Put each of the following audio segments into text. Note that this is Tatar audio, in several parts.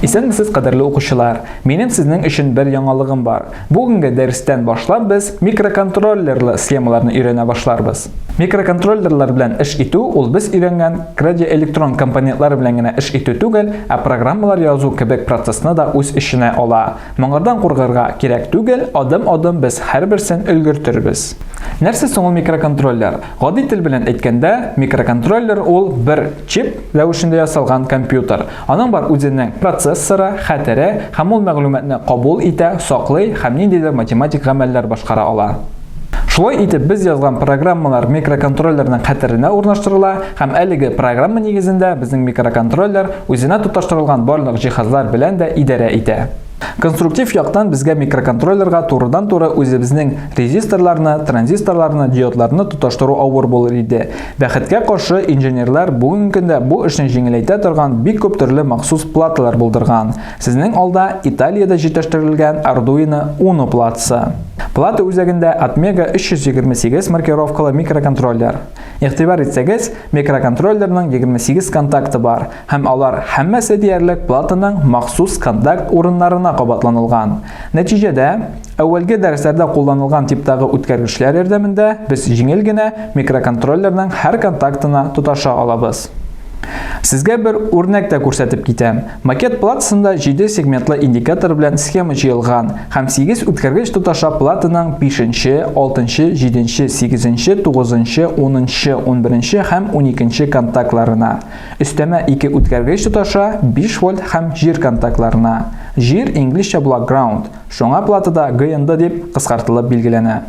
Исәнмесез, кадерле укучылар! Минем сезнең өчен бер яңалыгым бар. Бүгенге дәрестән башлап без микроконтроллерлы схемаларны өйрәнә башларбыз. Микроконтроллерлар белән эш итү ул без өйрәнгән радиоэлектрон компонентлар белән генә эш итү түгел, ә программалар язу кебек процессны да үз эченә ала. Моңардан куркырга кирәк түгел, адым-адым без һәрберсен өлгертербез. Нәрсә соң ул микроконтроллер? Гади тел белән әйткәндә, микроконтроллер ул бер чип рәвешендә ясалган компьютер. Аның бар үзенең процессоры, хәтере һәм ул мәгълүматны кабул итә, саклый һәм ниндидер математик гамәлләр башкара ала. Шулай итеп, без язган программалар микроконтроллерның хәтеренә урнаштырыла һәм әлеге программа нигезендә безнең микроконтроллер үзенә тоташтырылган барлык җиһазлар белән дә идарә итә. Конструктив яктан безгә микроконтроллерга турыдан-туры үзебезнең резисторларны, транзисторларны, диодларны тоташтыру авыр булыр иде. Бәхеткә каршы, инженерлар бүгенге көндә бу эшне җиңеләйтә торган бик күп төрле махсус платалар булдырган. Сезнең алда Италиядә җитештерелгән Arduino Uno платасы. Плата үзәгендә Atmega 328 маркировкалы микроконтроллер. Игътибар итсәгез, микроконтроллерның 28 контакты бар. Һәм алар һәммәсе диярлек платаның махсус контакт урыннарына кабатланылган. Нәтиҗәдә, әүвәлге дәресләрдә кулланылган типтагы үткәргечләр ярдәмендә без җиңел генә микроконтроллерның һәр контактына тоташа алабыз. Сезгә бер үрнәк тә күрсәтеп китәм. Макет платасында 7 сегментлы индикатор белән схема җыелган һәм 8 үткәргеч тоташа платаның 5 нче, 6 нчы, 7 нче, 8 нче, 9 нчы, 10 нчы, 11 нче һәм 12 нче контактларына. Өстәмә ике үткәргеч тоташа 5 вольт һәм җир контактларына. Җир инглизчә була ground, шуңа платада GND дип кыскартылып билгеләнә.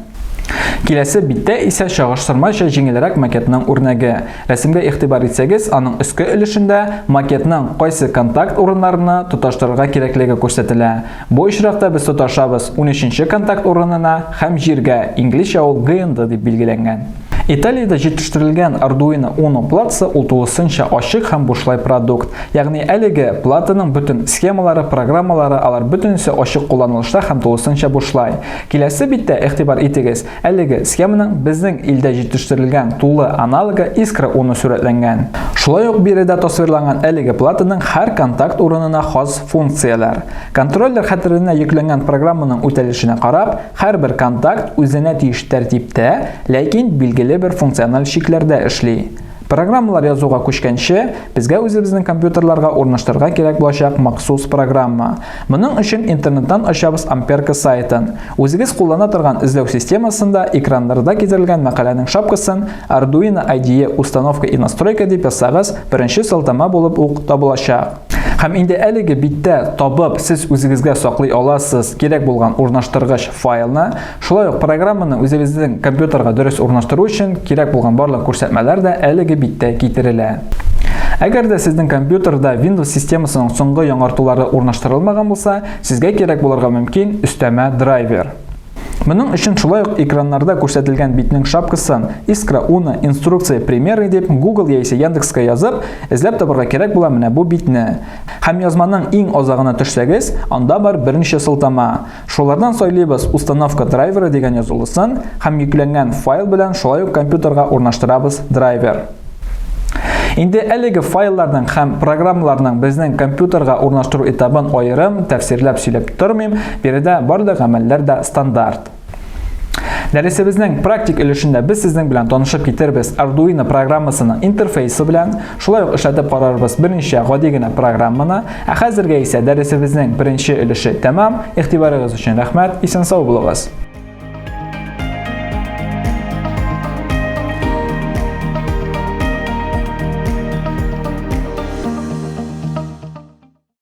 Киләсе биттә исә чагыштырмача җиңелрәк макетның үрнәге. Рәсемгә игътибар итсәгез, аның өске өлешендә макетның кайсы контакт урыннарына тоташтырырга кирәклеге күрсәтелә. Бу очракта без тоташабыз 13 нче контакт урынына һәм җиргә, инглизчә ул GND дип билгеләнгән. Италиядә җитештерелгән Arduino Uno платасы ул тулысынча ачык һәм бушлай продукт. Ягъни әлеге платаның бөтен схемалары, программалары, алар бөтенесе ачык кулланылышта һәм тулысынча бушлай. Киләсе биттә игътибар итегез, әлеге схеманың безнең илдә җитештерелгән тулы аналогы Iskra Uno сурәтләнгән. Шулай ук биредә тасвирланган әлеге платаның һәр контакт урынына хас функцияләр. Контроллер хәтеренә йөкләнгән программаның үтәлешенә карап, Һәрбер контакт үзенә тиеш тәртиптә, ләкин билгеле бер функциональ чикләрдә эшли. Программалар язуга күчкәнче, безгә үзебезнең компьютерларга урнаштырырга кирәк булачак махсус программа. Моның өчен интернеттан ачабыз Амперка сайтын. Үзегез куллана торган эзләү системасында экраннарда китерелгән мәкаләнең шапкасын Arduino IDE установка и настройка дип язсагыз, беренче сылтама булып ук табылачак. Һәм инде әлеге биттә табып, сез үзегезгә саклый аласыз кирәк булган урнаштыргыч файлны. Шулай ук программаны үзегезнең компьютерга дөрес урнаштыру өчен кирәк булган барлык күрсәтмәләр дә әлеге биттә китерелә. Әгәр дә сезнең компьютерда Windows системасының соңгы яңартулары урнаштырылмаган булса, сезгә кирәк булырга мөмкин өстәмә драйвер. Моның өчен шулай ук экраннарда күрсәтелгән битнең шапкасын Искра Уно инструкция примеры дип Google яисә Яндекска язып, эзләп табарга кирәк була менә бу битне. Һәм язманың иң азагына төшсәгез, анда бар берничә сылтама. Шулардан сайлыйбыз установка драйвера дигән язулысын һәм йөкләнгән файл белән шулай ук компьютерга урнаштырабыз драйвер. Инде әлеге файлларның һәм программаларның безнең компьютерга урнаштыру этабын аерым тәфсирләп сөйләп тормыйм, биредә барлык гамәлләр дә стандарт. Дәресебезнең практик өлешендә без сезнең белән танышып китербез Arduino программасының интерфейсы белән, шулай ук эшләтеп карарбыз берничә гади генә программаны. Ә хәзергә исә дәресебезнең беренче өлеше тәмам. Игътибарыгыз өчен рәхмәт, исән-сау булыгыз.